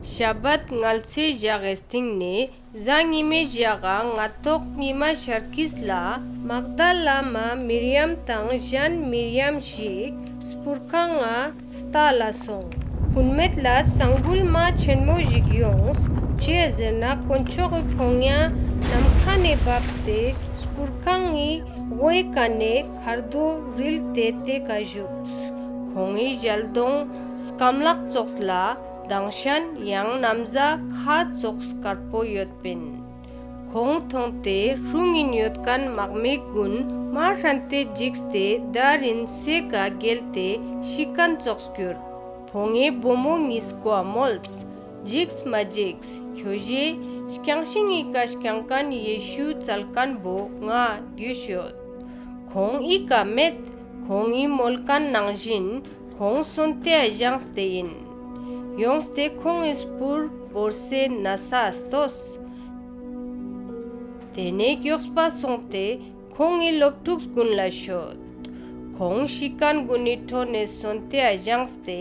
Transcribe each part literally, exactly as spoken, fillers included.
ཤ་བད་ངལ་ཚོའེ་ཞག་གི་སྟིང་ནེ་ཟ་ཉི་མའེ་ཞག་ག་ང་ཏོག་ཉི་མ་ཤར་ཁིས་ལ་མག་ད་ལ་མ་མིར་ཡམ་དང་ཞན་མིར་ཡམ་ཞིག་སྤུར་ཁང་ང་ལྟ་ལ་སོང་། ཧུན་མེད་ལ་ས་འགུལ་མ་ཆེན་མོ་ཞིག་ཡོངས། ཅིའ་ཟེར་ན་དཀོན་མཆོག་གི་ཕོ་ཉ་ནམ་ཁའ་ནེ་བབས་ཏེ་སྤུར་ཁང་ངི་ཝའེ་ཀ་ནེ་ཁར་རྡོ་རིལ་ཏེ་ཏེ་ཀ་ཞུགས། ཁོང་ངི་ཞལ་གདོང་སྐམ་ལག་ཙོགས་ལ་དྭངས་ཤན་ཡང་ན་བཟའ་ཁ་ཙོགས་དཀར་པོ་ཡོད་པིན། ཁོང་ཐོང་ཏེ་སྲུང་ངིན་ཡོད་ཁན་མག་མི་གུན་མ་ཧྲན་ཏེ་ཇིགས་ཏེ་དར་རིན་སའེ་ཀ་གྱེལ་ཏེ་ཤི་ཁན་ཙོགས་གྱུར། ཕོ་ཉའེ་བུ་མོ་ཉིས་ཀོའ་མོལས། ཇིགས་མ་ཇིགས། ཁྱོ་ཞའེ་རྐྱང་ཤིང་ངི་ཀ་རྐྱང་ཁན་ཡེ་ཤུ་ཙལ་ཁན་བོ་ང་གྱུས་ཡོད། ཁོང་འི་ཀ་མེད། ཁོང་ངི་མོལ་ཁན་ནང་ཞིན་ཁོང་སོན་ཏེའ་ཞངས་ཏེ་ཨིན། ཡོངས་ཏེ་ཁོང་ངི་སྤུར་བོར་སའེ་ནས་ལྟོས། ཏེ་ནེ་གྱོགས་པ་སོང་སྟེ་ཁོང་ངི་ལོབ་ཕྲུགས་གུན་ལ་ཤོད། ཁོང་ཤི་ཁན་གུན་ནི་ཕྲོ་ནེ་སོན་ཏེའ་ཞངས་ཏེ་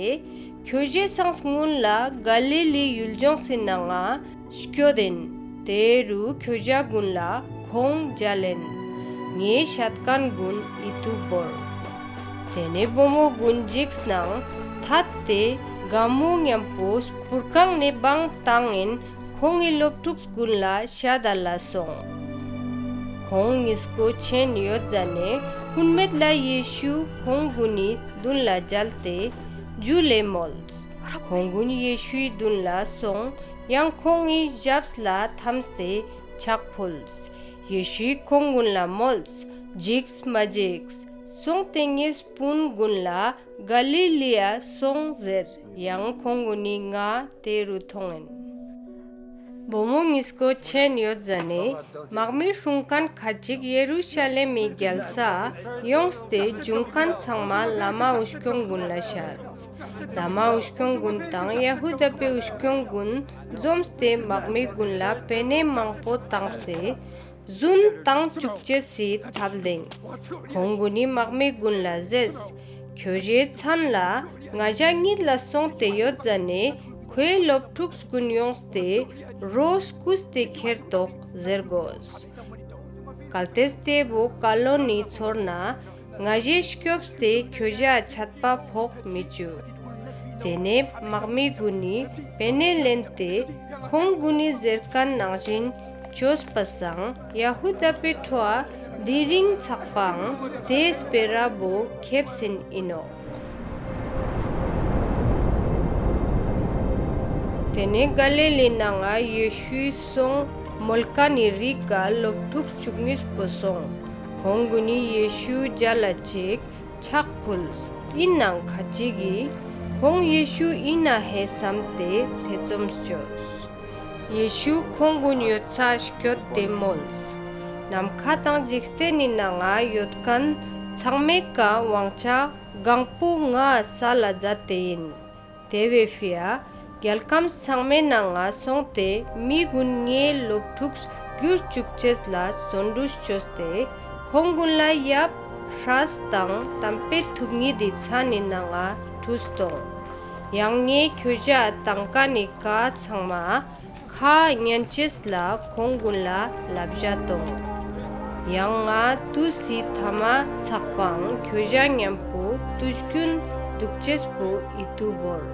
ཁྱོ་ཞའེ་སང་སྔུན་ལ་ག་ལི་ལི་ཡུལ་ཇོངས་སི་ནང་ང་སྐྱོད་ཨིན། ཏེ་རུ་ཁྱོ་ཞ་གུན་ལ་ཁོང་ཇལ་ཨིན། ངའེ་ཤད་ཁན་གུན་ཨིད་ཏུ་བོར། ཏེ་ནེ་བུ་མོ་གུན་ཇིགས་ནང་ཐད་དེ་གའ་མོ་ཉམ་པོ་སྤུར་ཁང་ནེ་བང་ཏང་ཨིན་ཁོང་ངི་ལོབ་ཕྲུགས་གུན་ལ་ཤད་ད་ལ་སོང་། ཁོང་ཉིས་ཀོ་ཆེན་ཡོད་ཟ་ནེ་ཧུན་མེད་ལ་ཡེ་ཤུ་ཁོང་གུན་ནི་དུན་ལ་ཇལ་ཏེ་ཇུ་ལེ་མོལས། ཁོང་གུན་ཡེ་ཤུའི་དུན་ལ་སོང་ཡང་ཁོང་ངི་ཞབས་ལ་ཐམས་ཏེ་ཆག་ཕུལས། ཡེ་ཤུའི་ཁོང་གུན་ལ་མོལས། ཇིགས་མ་ཇིགས། སོང་སྟེ་ངའེ་སྤུན་གུན་ལ་ག་ལི་ལིའ་སོང་ཟེར། ཡང་ཁོང་གུན་ནི་ང་ཏེ་རུ་ཐོང་ཨིན། བུ་མོ་ཉིས་ཀོ་ཆེན་ཡོད་ཟ་ནེ་མག་མི་སྲུང་ཁན་ཁ་ཅིག་ཡེ་རུ་ཤ་ལེམ་མི་གྱལ་སའ་ཡོངས་ཏེ་ཇུང་ཁན་ཚང་མ་ལ་མ་འུ་སྐྱོང་གུན་ལ་ཤད། ལ་མ་འུ་སྐྱོང་གུན་དང་ཡ་ཧུ་དཱ་པའེ་འུ་སྐྱོང་གུན་ཛོམས་ཏེ་མག་མི་གུན་ལ་པེ་ནེ་མང་པོ་ཏངས་ཏེ་ཟུན་ཏང་ཅུག་ཅེས་སི་ཐབས་ལེན། ཁོང་གུན་ནི་མག་མི་གུན་ལ་ཟེརས། ཁྱོ་ཞའེ་ཚན་ལ་ང་ཞ་ཉིད་ལ་སོང་སྟེ་ཡོད་ཟ་ནེ་ཁོའེ་ལོབ་ཕྲུགས་གུན་ཡོངས་ཏེ་རོ་སྐུས་ཏེ་ཁྱེར་ཏོག་ཟེར་གོས། གལ་ཏེ་ཏེ་བོ་ཀ་ལོན་ནི་ཚོར་ན་ང་ཞའེ་སྐྱོབས་ཏེ་ཁྱོ་ཞའ་ཆད་པ་ཕོག་མི་ཅུག། ཏེ་ནེ་མག་མི་གུན་ནི་པེ་ནེ་ལེན་ཏེ་ཁོང་གུན་ནི་ཟེར་ཁན་ནང་ཞིན་ཅོས་པ་སང་ཡ་ཧུ་དཱ་པའེ་ཕྲོའ་དི་རིང་ཚག་པའང་ཏེ་སྤེ་ར་བོ་ཁེབས་ཨིན་ཨིན་ནོག། ཏེ་ནེ་ག་ལི་ལི་ནང་ང་ཡེ་ཤུའི་སོང་མོལ་ཁན་ནི་རིགས་ཀ་ལོབ་ཕྲུགས་ཅུག་ཉིས་པོ་སོང་། ཁོང་གུན་ནི་ཡེ་ཤུ་ཇལ་ལ་ཅིག་ཆག་ཕུལས། ཨིན་ནའང་ཁ་ཅིག་གི་ཁོང་ཡེ་ཤུ་ཨིན་ན་ཧེ་སམས་ཏེ་ཐེ་ཚོམས་ཅོས། ཡེ་ཤུ་ཁོང་གུན་ཡོད་སའ་སྐྱོད་དེ་མོལས། ནམ་ཁའ་དང་ཇིག་རྟེན་ནི་ནང་ང་ཡོད་ཁན་ཚང་མའེ་ཀ་ཝང་ཆ་གང་པོ་ངའ་སལ་ལ་ཛད་དེ་ཨིན། ཏེ་བོའེ་ཕིའ་གྱལ་ཁམས་ཚང་མའེ་ནང་ང་སོང་སྟེ་མི་གུན་ངའེ་ལོབ་ཕྲུགས་གྱུར་ཅུག་ཅེས་ལ་སོན་གྲུས་ཅོས་ཏེ་ཁོང་གུན་ལ་ཡབ་སྲས་དང་ཏམ་པའེ་ཐུག་ཉིད་དི་ཚན་ནི་ནང་ང་ཁྲུས་ཏོང་། ཡང་ངའེ་ཁྱོ་ཞའ་ཏང་ཁན་ནི་ཀའ་ཚང་མ་ཁའ་ཉན་ཅེས་ལ་ཁོང་གུན་ལ་ལབ་ཞ་ཏོང་། ཡང་ང་ཏུས་སི་ཐའ་མའ་ཚག་པའང་ཁྱོ་ཞ་ཉམ་པོ་ཏུས་གྱུན་དུག་ཅེས་པོ་ཨིད་ཏུ་བོར།